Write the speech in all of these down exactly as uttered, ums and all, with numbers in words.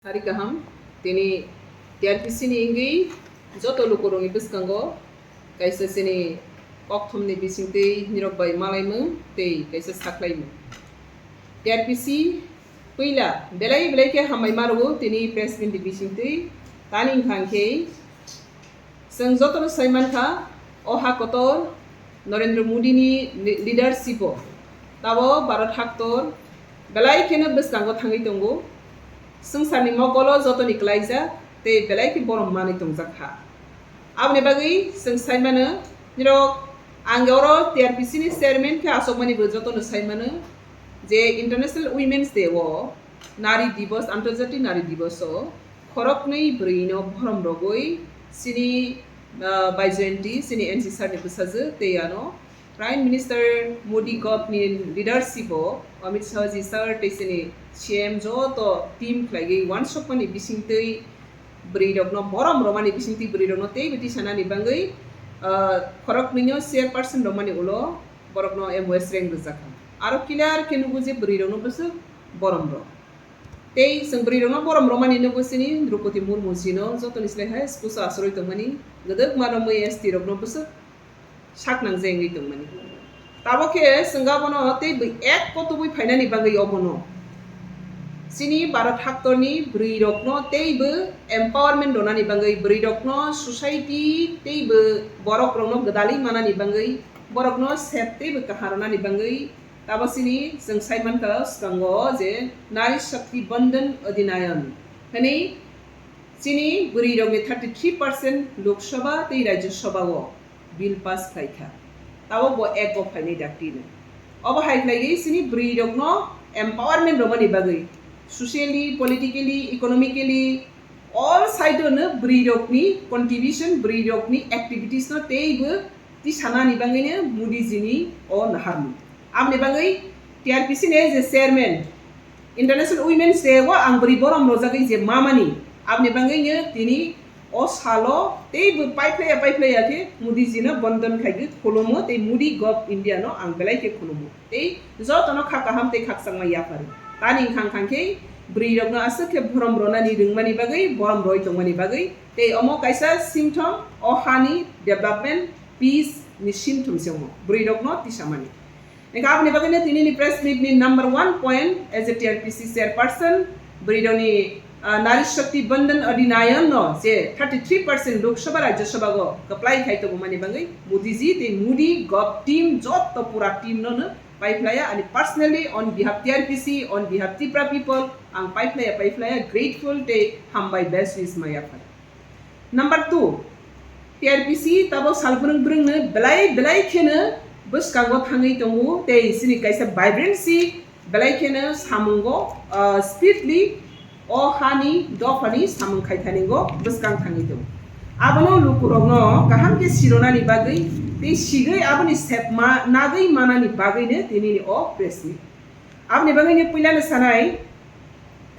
Sari kaham, tini T R P C ni wngwi joto lukurokni bwskango kaisa chini kokthumni bisingtwi nirok bai malaimung tei kaisa saklaimung. T R P C puila belai belai khe hambai ma rwo tini press meet ni bisingtwi, tani wngkha khe chwng jotono sai mankha, o ha kotor Narendra Modi ni le-, leadership o tabo Bharat haktor belai kheno bwskango thangwi tongo. Swngcharni mokolo jotoni klaijak tei belai khe borom manwi tongjak kha. Aboni bagwi chwng sai mano, nirok ang oro T R P C ni chairman khe asokmani bo jotono sai mano je International Women's Day o, Nari Divas, Antarjati Nari Divas o khoroknwi bwrwino borom rogwi chini, ah, Baijayanti, chini N C sir ni bwsajwk tei ano Prime Minister Modi Govt ni leadership o Amit Shah ji sir tei chini C M joto team khlaiwi wansokmani bisingtwi bwrwirokno borom romani bisingtwi bwrwirokno teibo tisanani bagwi, ah, khoroknwino chairperson romani ulo borokno M O S rank rwjakha. Aro clear khe nugo je bwrwirokno bwswk borom rw. Tei chwng bwrwirokno borom romani nugo chini Droupadi Murmu jino jotoni slai hai school o aswrwi tongmani, gwdwkma romwi S T rokno bwswk sak nang je wngwi tongmani. Tabok khe chwng abono tei bwi ek kotubwi phainani bagwi obono chini Bharat haktorni bwrwirokno teibo empowerment rwnani bagwi, bwrwirokno society teibo borokrokno gwdalwi manani bagwi, borokno sep teibo kaham rwnani bagwi, tabo chini chwng sai mankha swkango je Nari Shakti Vandan Adhinayan hwnwi chini bwrwirokni thirty three percent Lok Sabha tei Rajya Sabha o bill pass khlai kha. Tabo bo ek o phainai dakti no. Obo hai khlaiwi chini bwrwirokno empowerment romani bagwi, socially, politically, economically, all side o no bwrwirokni contribution, bwrwirokni activities no teibo tisanani bagwino Modi jini o naharmung. Aboni bagwi T R P C ni je chairman, International Women's Day o ang bwrwi borom rojagwi je mamani, aboni bagwino tini o salo teibo paiphlaiya paiphlaiya khe Modi jino bondon khaigwi khulumo tei Modi Govt India no ang belai khe khulumo. Tei jotono kha kaham tei khakchangma yapharo. Tani wngkha khe bwrwirokno aswk khe borom ronani rwngmani bagwi, borom roi tongmani bagwi, tei omo kaisa symptom o hani development, peace ni symptom se omo bwrwirokno tisamani. Wngkha aboni bagwino tinini press meet ni number one point as a T R P C chairperson, bwrwirokni, ah, Nari Shakti Vandan Adhinayan no je thirty three percent Lok Sabha Rajya Sabha o kwplai khai tongmani bagwi Modi ji tei Modi Govt team jotto pura team no no paiphlaiya, ani personally on behalf T R P C, on behalf Tripura people, ang paiphlaiya, paiphlaiya, grateful tei hambai best wish ma yaphar. Number two, T R P C tabo salbrwng brwngno belai belai kheno bwskango thangwi tongo tei chini kaisa vibrancy belai kheno samungo, ah, speedly o hani dophani samung khaithanigo bwskang thangwi tongo. Abono lukurokno kaham khe sironani bagwi tei sigwi aboni sepma nagwi manani bagwino tinini o press meet. Aboni bagwino puilano sanai,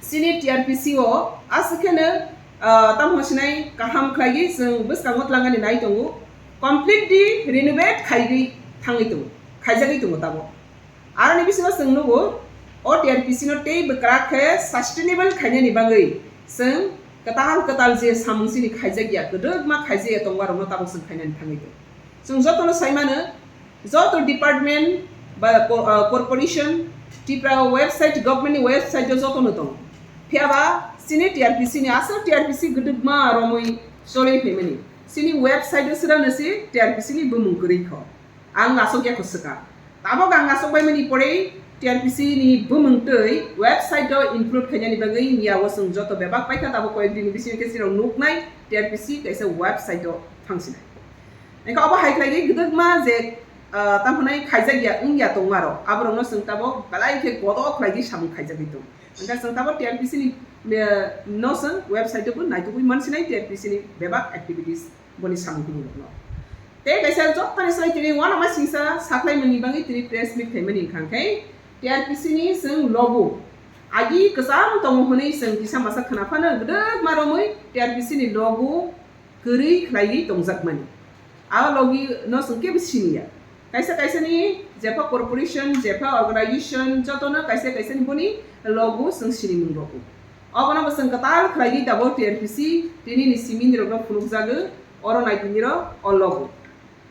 chini T R P C o aswk kheno, ah, tamo sinai kaham khlaiwi chwng bwskango twlangani nai tongo, completely renovate khaigwi thangwi tongo, khaijagwi tongo tamo. Aroni bisingo chwng nugo, o T R P C no tei bwkrak khe sustainable khainani bagwi chwng kwtal kwtal je samung chini khaijak ya, kwdwkma khaijak ya tongma rokno tabuk chwng khainani thangwi tongo. Chwng jotono sai mano, joto department ba co-, ah, corporation Tripura website, government ni website o jotono tongo. Phiya ba chini T R P C ni aswk T R P C kwdwkma romwi cholwi phaimani. Chini website o swrano se T R P C ni bumung kwrwi kho. Ang aswk ya kho swkang. Tabok ang aswk bai mani pore T R P C ni bumung twi website o include khainani bagwi ya o chwng joto bebak paikha, tabok koyek din ni bisingo khe chirok nuknai T R P C kaisa website o thangsinai. Engkha obo hai khlai khe gwdwkma je, ah, tamo hwnai khaijak ya wng ya tongma rok, aborokno chwng tabok belai khe godo khlai di samung khaijagwi tongo. Engkha chwng tabok T R P C ni, eh, no chwng website o bo naitugwi mansinai T R P C ni bebak activities. Boni samung tubui rokno. Tei kaisa jottoni sai tini uanama singsa saklai mani bagwi tini press meet khaimani wngkha khe T R P C ni chwng logo agi kwcham tongo hwnwi chwng kisa masa khna phano gwdwkma romwi T R P C ni logo kwrwi khlaiwi tongjakmani. A logi no chwng kebo siniya. Kaisa kaisa ni jepha corporation, jepha organization jotono kaisa kaisa ni boni logo chwng sinimung rokgo. Obono bo chwng kwtal khlaigwi tabuk T R P C tinini simi nirokno phunukjago, oro naitini rok o logo.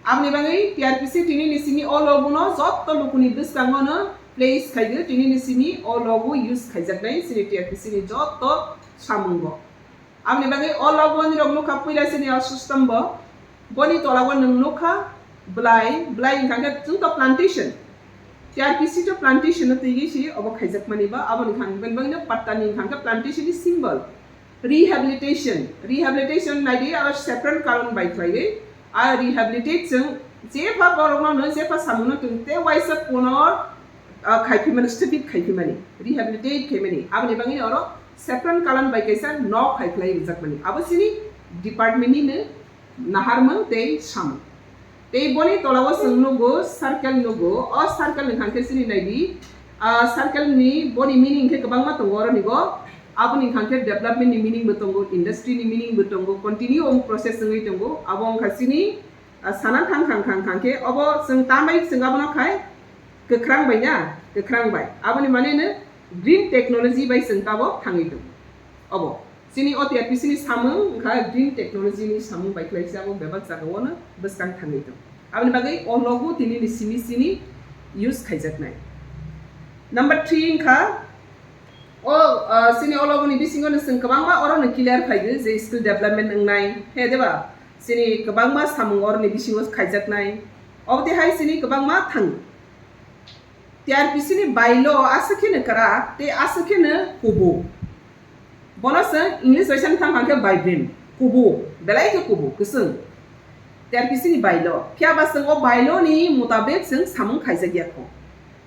Aboni bagwi T R P C tinini simi o logo no jotto lukuni bwskango no place khaigo, tinini simi o logo use khaijaknai chini T R P C ni jotto samungo. Aboni bagwi o logo ni rok nukha puila chini o system bo. Boni tola o nwng nukha bwlai, bwlai wngkha khe chwng to plantation. T R P C to plantation no twiwi si obo khaijakmani ba, aboni khan ben bagwi no patta ni wngkha khe plantation ni symbol. Rehabilitation, rehabilitation naidi aro saffron karon bai khlaiwi, a rehabilitate chwng jepha borok no, jepha samung no chwng te waisa punor, ah, khaiphimani, stupid khaiphimani, rehabilitate khaimani, aboni bagwi oro saffron karon bai kaisa nok khai khlai rijakmani, abo chini department ni no naharmung tei samung. Tei boni tola o chwng nugo, circle nugo. O circle ni khan khe chini naidi, ah, circle ni boni meaning khe kwbangma tongo oro nigo. Aboni khan khe development ni meaning bo tongo, industry ni meaning bo tongo, continue wng process wngwi tongo. Abo wngkha chini, ah, sana thang thang thang thang khe obo chwng tambai chwng abono khai kwkhrang bai na, kwkhrang bai. Aboni mane no green technology bai chwng tabo thangwi tongo. Obo. Chini o T R P C ni samung wngkha green technology ni samung bai khlai se abo bebak jagao no bwskang thangwi tong. Aboni bagwi o logo tini ni simi sini use khaijaknai. Number three wngkha o, ah, chini o logo ni bisingo no chwng kwbangma oro no clear phaigo je skill development wngnai, he deba? Chini kwbangma samung oro ni bisingo khaijaknai. Obo tei hai chini kwbangma thang. T R P C ni bailo aswk kheno kwrak tei aswk kheno kubuk. Bono chwng English bai sani thang thang khe vibrant, kubuk, belai khe kubuk, kwchwng. T R P C ni bailo. Phiya ba chwng o bailo ni mutabek chwng samung khaijak ya kho.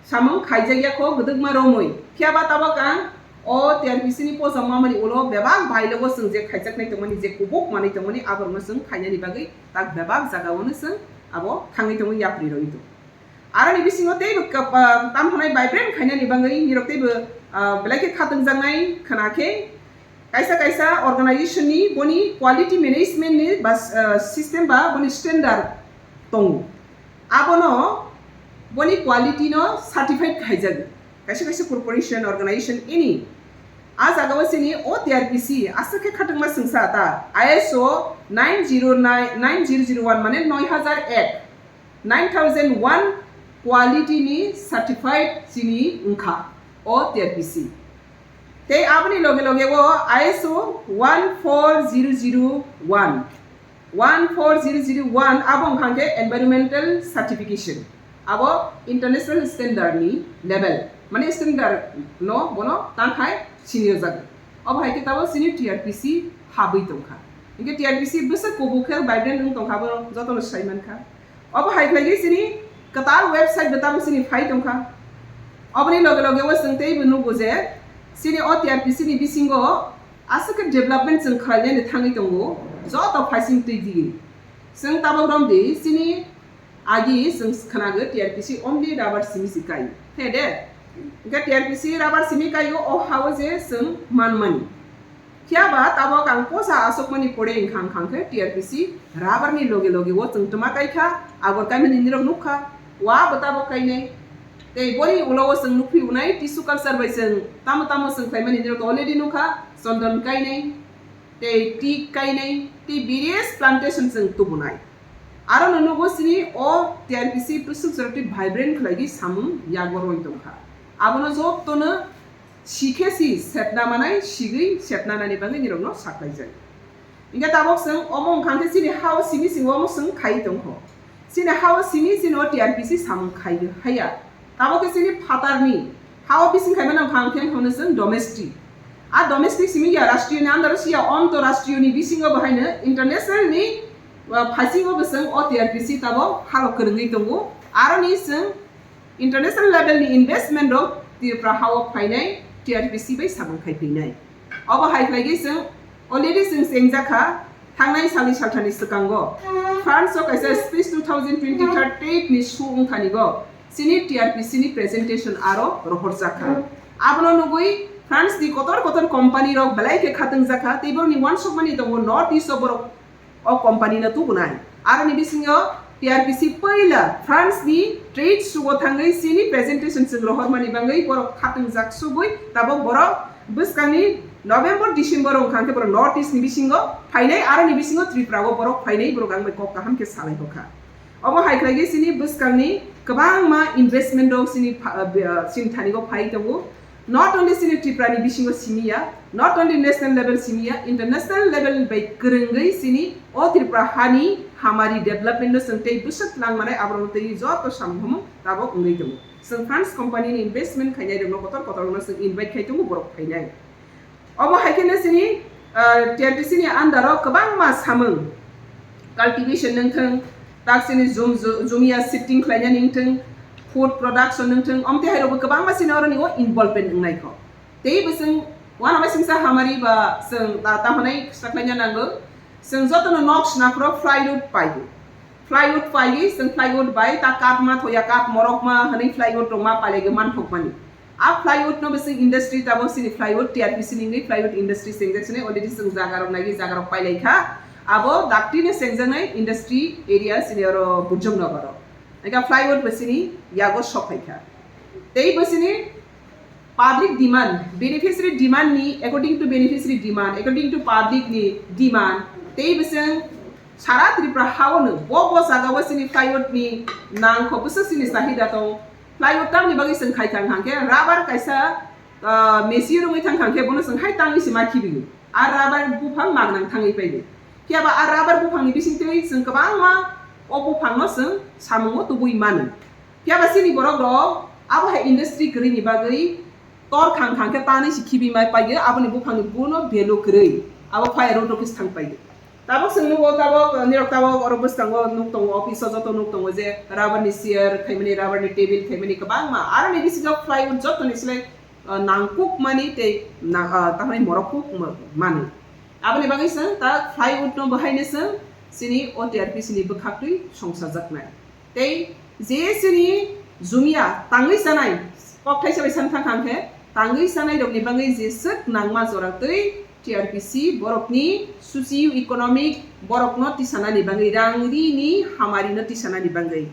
Samung khaijak ya kho gwdwkma romwi. Phiya ba tabok ang o T R P C ni pochong mamani ulo bebak bailogo chwng je khaijaknai tongmani, je kubuk manwi tongmani, aborokno chwng khainani bagwi tak bebak jagao no chwng abo thangwi tongwi yapri rwui tong. Aroni bisingo teibo kap-, ah, tam hwnai vibrant khainani bagwi nirok teibo, ah, belai khe khatungjaknai khna khe kaisa kaisa organization ni boni quality management ni bas-, ah, system ba boni standard tongo. Abono boni quality no certified khaijago. Kaisa kaisa corporation, organization, any. A jagao chini o T R P C aswk khe khatungma swngsa ta I S O nine zero nine, nine zero zero one mane noi hazar ek. Nine thousand one quality ni certified chini wngkha o T R P C. Tei aboni loge loge o I S O one four zero zero one, one four zero zero one abo wngkha khe environmental certification, abo international standard ni level, mane standard no bono tangkhai sini rwjago. Obo hai khe tabok chini T R P C habwi tongkha. Hinkhe T R P C bwswk kubuk khe vibrant wng tongkha, abo jotono sai mankha. Obo hai khlai khe chini kwtal website bo tabok chini phai tongkha. Oboni loge loge o chwng teibo nugo je chini o T R P C ni bisingo aswk khe development chwng khlainani thangwi tongo, joto phaising twi diwi. Chwng tabok romdi chini agi chwng khwnago T R P C only rubber simi se kai. He de? Hinkhe T R P C rubber simi kaio o hao je chwng manmani. Phiya ba tabok ang posa asokmani pore wngkha, wngkha khe T R P C rubber ni loge loge o chwng twma kai kha, abor kaimani nirok nuk kha, wa bo tabok kainai. Tei boni ulo o chwng nukphi unai tissue culture bai chwng tamo tamo chwng khlaimani nirok already nuk kha, chondon kainai, tei teak kainai, tei various plantation chwng tubunai. Aro no nugo chini o T R P C bwswk jora twi vibrant khlaigwi samung yago roi tongkha. Abono jotono sikhe si sepna manai, sigwi sepna nani bagwi nirokno saklaijak. Hinkhe tabok chwng omo wngkha khe chini hao simi singo omo chwng khai tongkho. Chini hao simi chini o T R P C samung khai haya. Tabok khe chini phatarni hao bising khaimano wngkha khe hwnwi chwng domestic. A domestic simi ya rashtriyo ni under siya onto rashtriyo ni bisingo bo haino international ni, uh, phaisingo bo chwng o T R P C tabok halok kwrwngwi tongo. Aroni chwng international level ni investment rok Tripura hao phainai T R P C bai samung khai phinai. Obo hai khlai khe chwng already chwng chengjakha thangnai salni salthani swkango France o kaisa Space two thousand twenty third trade ni su wngthani go chini T R P C ni presentation aro rohorjakha. Abono nugwi France ni kotor kotor company rok belai khe khatungjakha tei borokni uansukmani tongo North East o borok o company no tubunai. Aroni bisingo T R P C puila France ni trade sugo thangwi chini presentation chwng rohormani bagwi borok khatungjak sugwi tabok borok bwskangni November, December wngkha hwnkhe borok North East ni bisingo phainai, aroni bisingo Tripura o borok phainai, borok ang bai kok kaham khe salai hokha. Obo hai khlai khe chini bwskangni kwbangma investment rok chini pha-, ah, chini thani o phai tongo. Not only chini Tripura ni bisingo simi ya, not only national level simi ya, international level bai kwrwngwi chini o Tripura hani hamari development no chwng tei bwswk lang manai, aborok tei joto samung hamung tabok wngwi tongo. Chwng France company ni investment khainai rokno kotor kotor no chwng invite khai tongo, borok phainai. Obo hai kheno chini, ah, T R P C ni under o kwbangma samung, cultivation nung thung, tak chini jum-, ju-, jumia shifting khlainani wng thung, food production nung thung, omtwi hai rokbo kwbangma chini oroni o involvement wngnai kho. Tei bo chwng uanamasingcha hamari ba chwng ta-, tamo nai swkhlaina nango. Chwng jotono nok snaphoro plywood paigo. Plywood paiwi chwng plywood bai ta kath ma thoya, kath morok ma hwnwi plywood rok ma pailaigo manthokmani. A plywood no bising industry tabok chini plywood, T R P C ni wngwi plywood industry chengjak sini already chwng jaga rok naiwi jaga rok pailai kha. Abo dakti no chengjaknai industry area chini oro Burjong Nogoro. Eka plywood bo chini yago sok phai kha. Tei bo chini public demand, beneficiary demand ni, according to beneficiary demand, according to public ni demand, tei bising sara Tripura ha o no bo bo jaga o chini plywood ni nang kho bwswk chini chahida tong. Plywood tamni bagwi chwng khai thang hang khe rubber kaisa, ah, machine rwngwi thang hang khe bono chwng hai tangwi se ma khibigo. A rubber buphang magnang thangwi paigo. Phiya ba a rubber buphang ni bising twi chwng kwbangma o buphang no chwng samung o tubui mano. Phiya ba chini borok rok abo hai industry kwrwi ni bagwi tor khang khang khe tanwi se khibi mai paigo, aboni buphang ni buno value kwrwi abo phai road office thang paigo. Tabok chwng nugo, tabok, nirok tabok oro bwskango nuk tongo, office o joto nuk tongo je rubber ni chair khaimani, rubber ni table khaimani kwbangma. Aroni bisingo plywood joto ni slai, ah, nangkuk mani tei na-, ah, tamni morok kuk ma-, mani. Aboni bagwi chwng ta plywood no bahaino chwng chini o T R P C ni bwkhaktwi songsajaknai. Tei je chini jumia tangwi chanai, kok thaisa bai san thang kha hwnkhe, tangwi chanai rokni bagwi jeswk nangma jora twi T R P C borokni socio economic borokno tisanani bagwi, rang rini hamarino tisanani bagwi,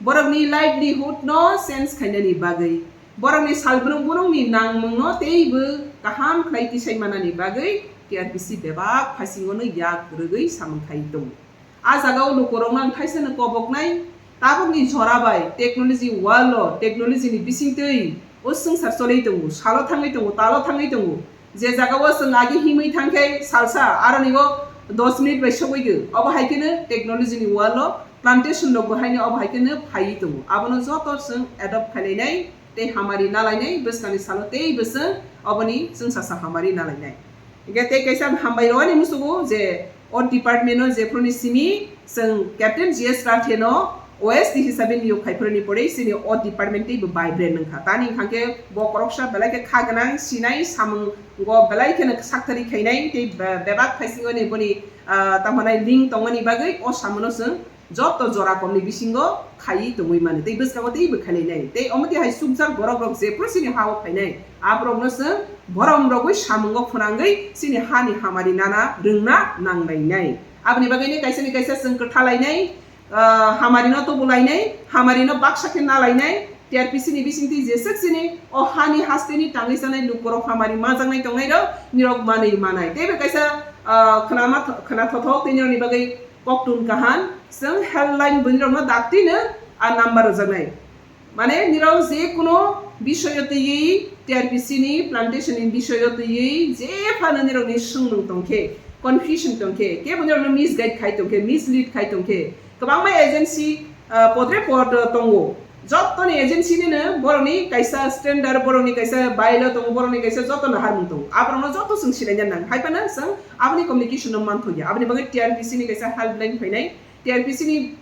borokni livelihood no change khainani bagwi, borokni salbrung brungni nangmungno teibo kaham khlai tisai manani bagwi T R P C bebak phasingono yak rwgwi samung khai tongo. A jagao lukurokno ang thaisano koboknai, tabukni jora bai technology world o, technology ni bisingtwi o swngchar choli tongo, salo thangwi tongo, talo thangwi tongo. Je jagao chwng agi himwi thangkhe salsa, aroni o dos minute bai sogwi go. Obo hai kheno technology ni world o plantation rok bo haino obo hai kheno phaiwi tongo. Abono joto chwng adopt khailainai tei hamari nalainai, bwskangni salo tei bwswng oboni chwng sasa hamari nalainai. Hingke tei kaisa ang hambai rwani musugo je o department o jephuruni simi chwng Captain G S Rathe no O S D hisabe niyok khai phuruni pore chini o department tei bo vibrant wngkha. Tani hingkha khe bo koroksa belai khe kha gwnang, sinai samung go belai kheno saktharwi khainai tei be-, bebak phaisingo ni boni, ah, tamo nai link tongmani bagwi o samono chwng joto jora komni bisingo khaiwi tongwi mano tei bwskango teibo khailainai. Tei omo twi hai chukjak borok rok jephru chini ha-o phainai, aborokno chwng borom rogwi samungo phwnangwi chini hani hamari nana rwngna nanglainai. Aboni bagwino kaisani kaisa chwng kwthalainai, ah, hamarino tubulainai, hamarino baksa khe nalainai. T R P C ni bisingtwi jeswk chini o hani hasteni tangwi chanai lukurok hamari majaknai tongnairok nirok manwi manai. Teibo kaisa, ah, khwnama th-, khwnathothok tei nirokni bagwi koktun kaham, chwng helpline bwrwirokno daktino a number rwjaknai. Mane nirok je kuno bisoyo twiwi, T R P C ni plantation ni bisoyo twiwi je phano nirokni swngmung tongkhe, confusion tongkhe, kebo nirokno misguide khai tongkhe, mislead khai tongkhe, kwbangma agency, ah, podre pod tongo. Jottoni agency nino borokni kaisa standard, borokni kaisa bylaw tongo, borokni kaisa joto naharmung tongo. Aborokno joto chwng silaina nang. Hai phano chwng aboni communication no manthokya. Aboni bagwi T R P C ni kaisa helpline phainai. T R P C ni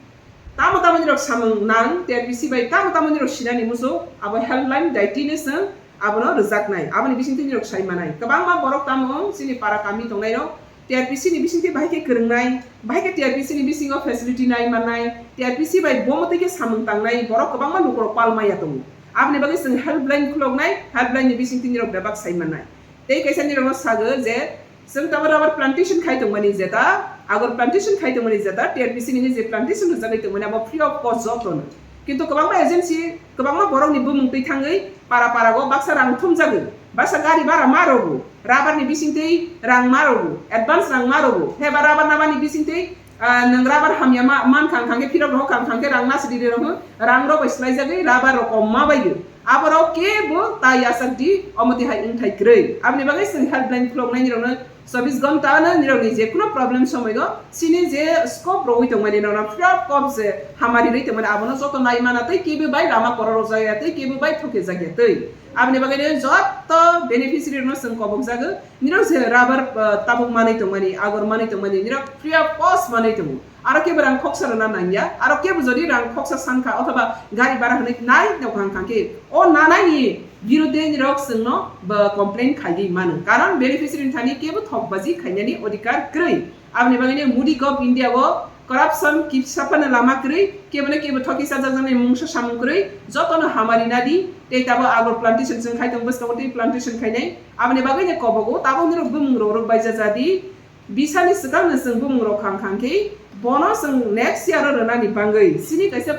tamo tamo nirok samung nang, T R P C bai tamo tamo nirok sinani muchuk, abo helpline daitino chwng abono rwjaknai. Aboni bisingtwi nirok sai manai. Kwbangma borok tamo chini para kami tongnairok, T R P C ni bisingtwi bahai khe kwrwngnai, bahai khe T R P C ni bisingo facility nai mannai, T R P C bai bo mwtwi khe samung tangnai borok kwbangma lukurok pal maya tongo. Aboni bagwi chwng helpline khuloknai, helpline ni bisingtwi nirok bebak sai mannai. Tei kaisa nirokno sago je chwng tabuk rubber plantation khai tongmani jeta, agur plantation khai tongmani jeta, T R P C ni je plantation rwjagwi tongmani abo free of cost jotono. Kintu kwbangma agency, kwbangma borokni bumung twi thangwi para para o baksa rang thumjagwi, baksa gari bara ma rogo. Rubber ni bisingtwi rang ma rwgo, advance rang ma rwgo. Heba rubber nabani bisingtwi, ah, nwng rubber hamya ma-, man khang khang khe, phirok rok khang khang khe rang nasri ri rok, rang rok bai slai jagwi rubber rok kom ma bai o. Aborok kebo ta yachak di, omo twi hai wng thai kwrwi. Aboni bagwi chwng helpline khulok nai nirok no chobbish ghonta no nirok ni je kuno problem somoi o chini je scope rogwi tongmani, nirok no free of cost je hamari rwi tongmani, abono joto nai mana tei kebo bai lama korok rok jagya tei kebo bai thoke jagya tei. Aboni bagwi no joto beneficiary rok no chwng kobok jago. Nirok je rubber, ah, tabuk manwi tongmani, agor manwi tongmani, nirok free of cost manwi tongo. Aro kebo rang khoksa rwna nangya, aro kebo jodi rang khoksa sankha othoba gari bhara hwnwi nai nokha hwnkha khe o nanaini biruddhe nirok chwngno bo complain khaiwi mano. Karon beneficiary ni thani kebo thokbaji khainani odhikar kwrwi. Aboni bagwi no Modi Gov India o corruption kisa phano lama kwrwi, kebo no kebo thoki chajakjaknai mungsa samung kwrwi, jotono hamari nadi, tei tabo agor plantation chwng khai tong bwskango tei plantation khainai. Aboni bagwi no kobogo tabuk nirok bumung rok rok bai jajadi, bisani swkang no chwng bumung rok khang khang khe bono chwng next year o rwnani bagwi chini kaisa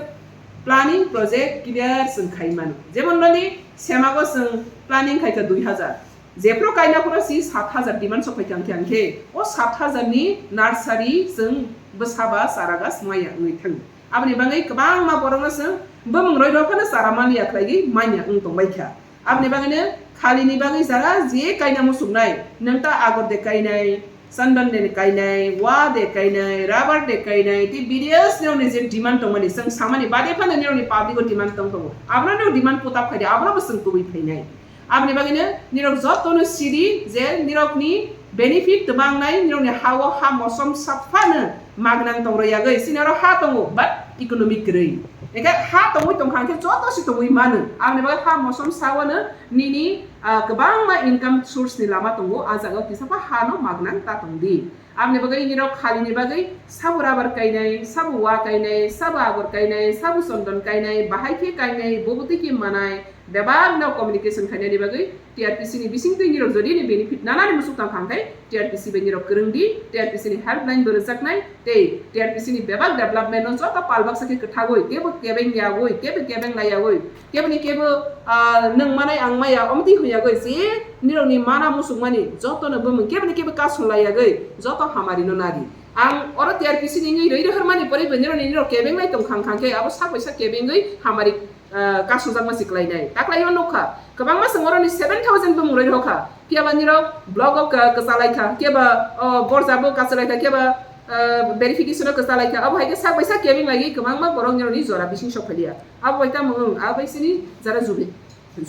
planning project clear chwng khai mano. Jemon noni semago chwng planning khai kha dui hajar. Jephru kaina phuru si sat hajar demand sok phai kha, hwnkhe, hwnkhe o sat hajar ni nursery chwng bwsa ba chara gas maya wngwi thango. Aboni bagwi kwbangma borokno chwng bumung roi rok phano chara maliya khlaiwi manya wng tong bai kha. Aboni bagwino khalini bagwi jara je kaina musuknai, nwng ta agor de kainai, chandan de kainai, wa de kainai, rubber de kainai, tei various nirokni je demand tongmani, chwng samani bade phano nirokni public o demand tong tongo. Abono nirok demand putap khaidi, abono bo chwng tubui phainai. Aboni bagwino nirok jotono sidi je nirokni benefit twbangnai, nirokni ha-o ha mosom saphano magnang tong rwyagwi, chini oro ha tongo, but economic kwrwi. Hwnkhe ha tongwi tongkha hwnkhe joto se tongwi mano. Aboni bagwi ha mosom saono nini, ah, kwbangma income source ni lama tongo, ah jagao kisa pha ha no magnang ta tong di. Aboni bagwi nirok khalini bagwi sabo rubber kainai, sabo wa kainai, sabo agor kainai, sabo chondon kainai, bahai khe kainai, bobotwi khe manai, bebak no communication khainani bagwi T R P C ni bisingtwi nirok jodi ni benefit nanani musuk tang kha hwnkhe T R P C bai nirok kwrwng di, T R P C ni helpline bo rwjaknai, tei T R P C ni bebak development no joto pal baksa khe kwthagwi, kebo kebeng yagwi, kebo kebeng lai yagwi, keboni kebo, ah, nwng manai ang maya, omtwi hwn yagwi, je nirokni mana musukmani jotono bumung keboni kebo kasu lai yagwi, joto hamari no nadi. Ang oro T R P C ni wngwi rwi rohormani pore bo nirokni nirok kebeng lai tong kha hwnkha hwnkhe abo sak bai sak kebengwi hamari, ah, kasu jakma si kwlainai. Taklaio nukha, kwbangma chwng oroni seven thousand bumung rwi rohkha, phiya ba nirok block o ka-, kwchalai kha, phiya ba, oh, borja bo kachalai kha, phiya ba, ah, verification o kwchalai kha, abo hai khe sak bai sak kebeng laiwi kwbangma borok nirokni jora bising sok phailia. Abo bai tamo wng, abo bai sini jara jubi.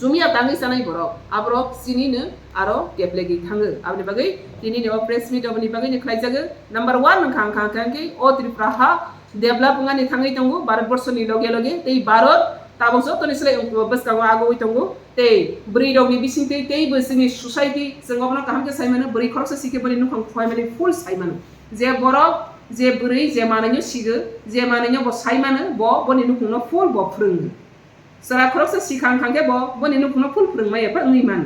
Jumia tangwi chanai borok, aborok chini no aro keplegwi thango. Aboni bagwi tini ni o press meet oboni bagwi no khlaijago. Number one wngkha, wngkha, wngkha khe o Tripura ha develop wngani thangwi tongo Bharat borsoni loge loge, tei Bharat tabuk jotoni slai wng-, bwskango agoi tongo. Tei bwrwi rokni bisingtwi teibo chini society chwng obono kaham khe sai mano, bwrwi khoroksa sikhe boni nukhung phoimani full sai mano. Je borok, je bwrwi, je manwino sigo, je manwino bo sai mano, bo boni nukhungno full bo phwrwngo. Chwla khoroksa sikhang khang khe bo boni nukhungno full phwrwngmaya phai wngwi mano.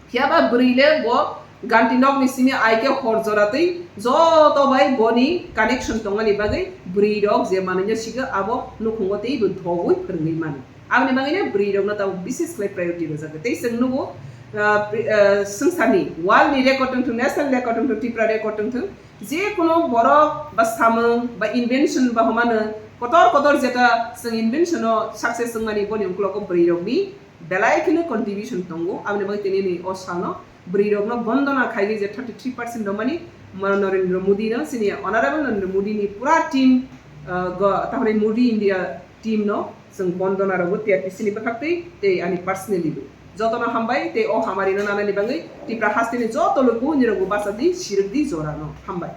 Phiya ba bwrwi le bo ganti nokni simi ai khe hor jora twi joto bai boni connection tongmani bagwi bwrwi rok je manwino sigo abo nukhungo teibo dhogwi phwrwngwi mano. Aboni bagwino bwrwi rokno tabuk bises khlai priority rwjago. Tei chwng nugo, ah, pri-, ah, swngcharni world ni record wngthung, national record wngthung, Tripura record wngthung, je kono borok ba samung ba invention ba homano kotor kotor jeta chwng invention o success wngmani boni uklogo bwrwi rokni belai kheno contribution tongo. Aboni bagwi tini ni o salno bwrwi rokno bondona khaiwi je thirty three percent rwmani, ma Narendra Modi no, chini honorable Narendra Modi ni pura team, ah, go, tamni Modi India team no chwng bondona rwgo T R P C ni bwkhaktwi tei ani personally bo. Jotono hambai tei o hamari no nanani bagwi Tripura hasteni joto luku nirokbo bachadi, sirikdi, jorano hambai.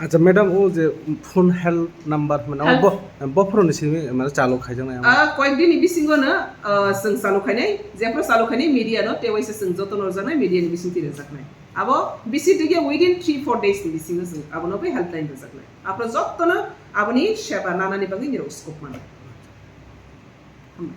Acha madam, o je phone help number hwnmano, Help. bo, bophoroni simi mane chalu khaijaknai amo? Ah, koyek din ni bisingo no, ah, chwng chalu khainai, jephru chalu khainai media no, tei waisa chwng jotono rwjaknai media ni bisingtwi rwjaknai. Abo bisi digya within three four days ni bisingo chwng abono bai helpline rwjaknai. Aphuru jotono aboni seba nanani bagwi nirok scope mano. Hambai.